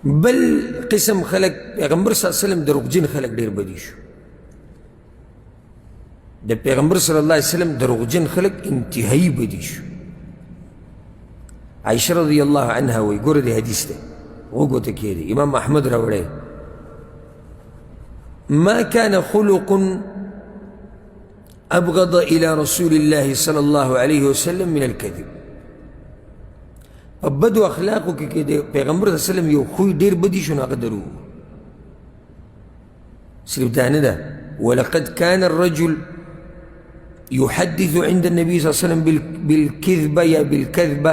بل قسم خلک، پیغمبر صلی الله علیه وسلم دروغجن خلک ډیر بدی شو. د پیغمبر صلی الله علیه وسلم دروغجن خلک انتهایی بدی شو. عائشه رضی الله عنها وایي، ګوره دې حدیث دی، غوږ ورته کښېږدئ، امام احمد راوړی، ما كان خلق أبغض إلى رسول الله صلى الله عليه وسلم من الكذب. په بدو اخلاقو کې د پیغمبر صلی الله علیه وسلم یو خوی ډېر بدی شو، نو هغه دروغ. صرف دا نه ده، ولقد كان الرجل يحدث عند النبي صلى الله عليه وسلم بالكذبة یا بالكذبة،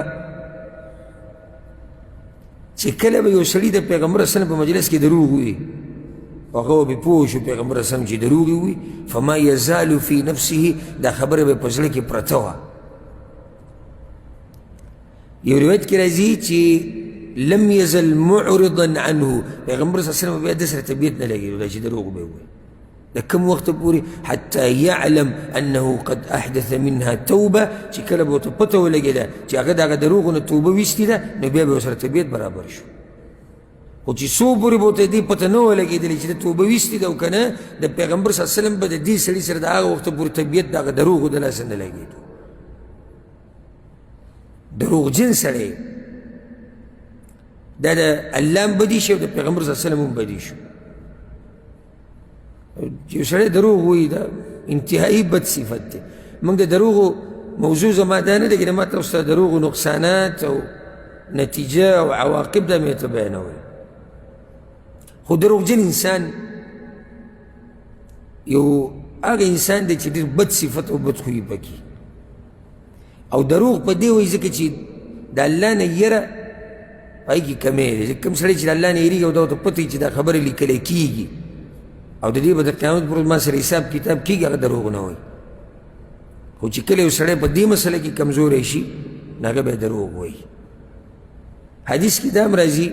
چې کله به یو سړي د پیغمبر صلی الله علیه وسلم په مجلس کې دروغ ووایي، هغه به پوه شو پیغمبر صلی الله علیه وسلم چې دروغ ووایي، فما یزال فی نفسه، دا خبره به په زړه کې پرته وه. یو روایت کې راځي چې لم یزل معرضا عنه، پیغمبر صلی الله علیه وسلم بیا د سره طبیعت نه لګېدو، دا چې دروغ به ووایي د کوم وخته پورې، حتی يعلم انه قد احدث منها توبه، چې کله به ورته پته ولګېده چې هغه د هغه دروغو نه توبه ویستې ده، نو بیا به ورسره طبیعت برابر شو. خو چې څو پورې به ورته دې پته نه وه لګېدلې چې د توبه ویستې ده او که نه، د پیغمبر صلی الله علیه وسلم به د دې سړي سره د هغه وخته پورې طبیعت د هغه دروغو د لاسه نه لګېدو. دروغجن سړی دا د الله هم بدي شي او د پیغمبر صلی الله علیه وسلم هم بدي شو. چې سړی دروغ وایي دا انتهایي بد صفت دی. موږ د دروغو موضوع زما دا نه ده که ما تاسو ته دروغو نقصانات او نتیجه او عواقب دا مې ته بیانول، خو دروغجن انسان یو هغه انسان دی چې ډېر بد صفت او بد خوی پکې، او دروغ په دې وایي ځکه چې د الله نه یره په هغې کې کمی دی. کوم سړی چې د الله نه یېرېږي او دا ورته پته وي چې دا خبره لیکلی کېږي او د دې به د قیامت پر ورځ ما سره حساب کتاب کېږي، هغه دروغ نه وایي. خو چې کله یو سړی په دې مسله کې کمزوری شي، نو هغه به دروغ وایي. حدیث کې دا هم راځي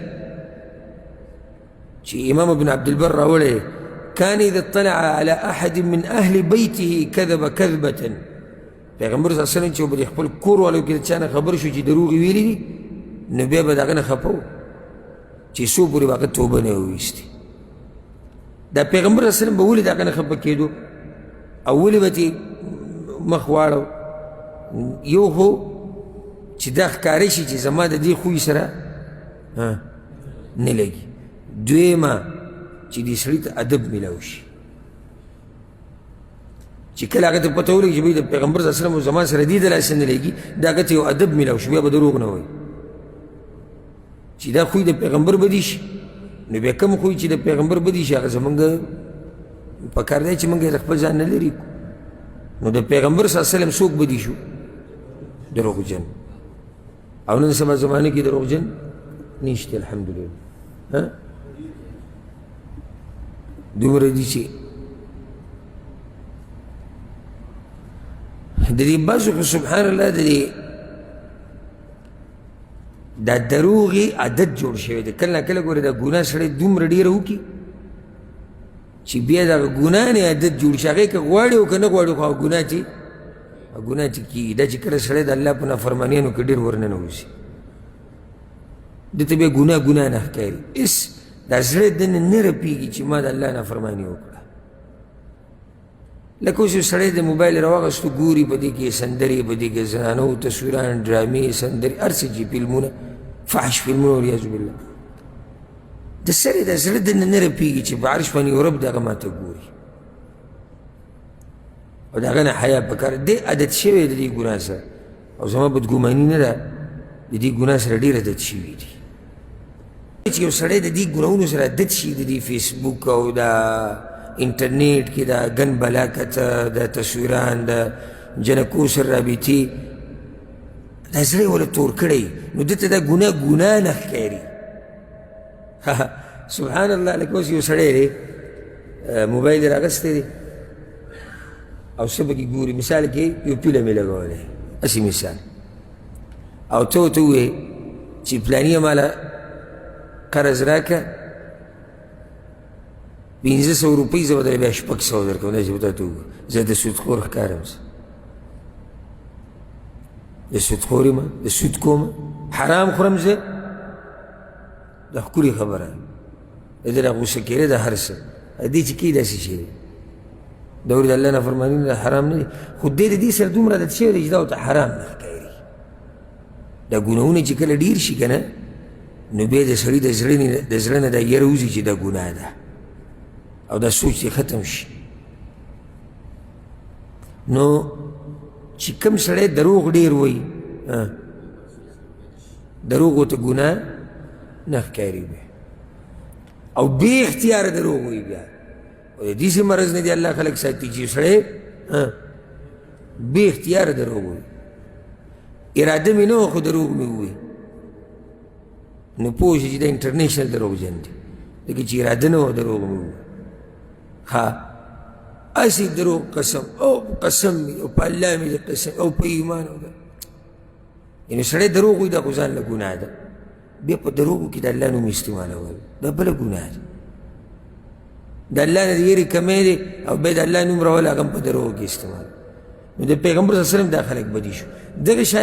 چې امام ابن عبدالبر راوړی، كان إذا اطلع على أحد من أهل بيته كذب كذبة. پیغمبر صلی الله علیه وسلم چې به د خپل کور والو کې د چا نه خبر شو چې دروغ یې ویلي دي، نو بیا به د هغه نه خفه و چې څو پورې به هغه توبه نه وویستي. دا پیغمبر صلی الله علیه وسلم به ولې د هغه نه خفه کېدو او ولې به ترې مخ واړو؟ یو خو چې دا ښکاره شي چې زما د دې خوی سره نه لګي، دویمه چې دې سړي ته ادب میلاو شي، چې کله هغه ته پته ولګي چې بھئی د پیغمبر صلی الله علیه وسلم زما سره دې د لاسه نه لګي، دا هغه ته یو ادب میلاو شي، بیا به دروغ نه وایي. چې دا خوی د پیغمبر بدی شي، نو بیا کوم خوی چې د پیغمبر بدی شي هغه زمونږ په کار دی چې موږ یې د خپل ځان نه لرې کړو. نو د پیغمبر صلی الله علیه وسلم څوک بدی شو؟ دروغجن. او نن سبا زمانه کې دروغجن نشته الحمدلله. ها دومره دي چې د دې بعضو خو سبحان الله د دې دا دروغې عادت جوړ شوی دی. کله نا کله ګورې دا ګناه سړی دومره ډېره وکړي چې بیا دغه ګناه نه عادت جوړ شي، هغې که غواړي او که نه غواړي خو هغه ګناه چې ګناه چې کېږي. دا چې کله سړی د الله په نافرمانیانو کې ډېر ورننوځي، ده ته بیا ګناه ګناه نه ښکاري، هېڅ دا زړه دننه نه رپېږي چې ما د الله نافرماني وکړه. لکه اوس یو سړی د موبایل راواخېستو ګوري، په دې کې سندرې، په دې کې زنانو تصویران، ډرامې، سندرې، هر څه چې فلمونه، فحش فلمونه والعیاذ بالله. د سړی د زړه دننه نه رپېږي چې په عرش باندې یو رب دغه ما ته ګوري او د هغه نه حیا پکار دی. عادت شوی د دې ګناه سره، او زما بدګماني نه ده، د دې ګناه سره ډېر عادت شوي دي. چې یو سړی د دې ګناهونو سره عادت شي، د دې فیسبوک او د انټرنیټ کې دا ګن بلا کته، د تصویران، د جنکو سره رابطې، دا زړه یې وله تور کړی، نو ده ته دا ګناه ګناه نه ښکاري. سبحان الله. لکه اوس یو سړی دی، موبایل یې راغستی دی او څه پکې ګوري، مثال کې یو فلم یې لګولی، هسې مثال، او ته ورته ووایې چې فلانیه ماله قرض راکړه 500 روپۍ، زه به درله بیا 600 درکوم. داسې به تا ته وګورم، زه د سودخور ښکارم، زه د سودخور یم، د سود کوم، حرام خورم زه. دا ښکلې خبره ده، د ده غوسه کېده د هر څه دې چې کوي داسې شی دی. دا ورې د الله نافرماني نه حرام نه دي، خو دی د دې سره دومره عادت شوی دی چې دا ورته حرام نه ښکاري. دا ګناهونه چې کله ډېر شي که نه، نو بیا د سړي د زړه نه دا یره وځي چې دا ګناه ده، او دا سوچ دې ختم شي. نو چې کوم سړی دروغ ډېر وایي، دروغ ورته ګناه نه ښکاري بیا، او بې اختیاره دروغ وایي بیا. او د داسې مرض نه دی الله خلک ساتي چې سړی بې اختیاره دروغ وایي. اراده مې نه وه خو دروغ مې ووایي، نو پوه شي چې دا انټرنیشنل دروغجن دی، ځکه چې اراده نه وه دروغ مې ووایي. ها هسې دروغ قسم او قسم مې او په الله مې قسم او په ایمان او یعنې سړی دروغ وایي، دا خو ځان له ګناه ده. بیا په دروغو کې د الله نوم استعمالول دا بله ګناه ده. د الله نه د ویرې کمی دی او بیا د الله نوم راول هغه هم په دروغو کې استعمال. نو د پیغمبر صلی الله علیه وسلم دا خلک بدي شو. دغه شان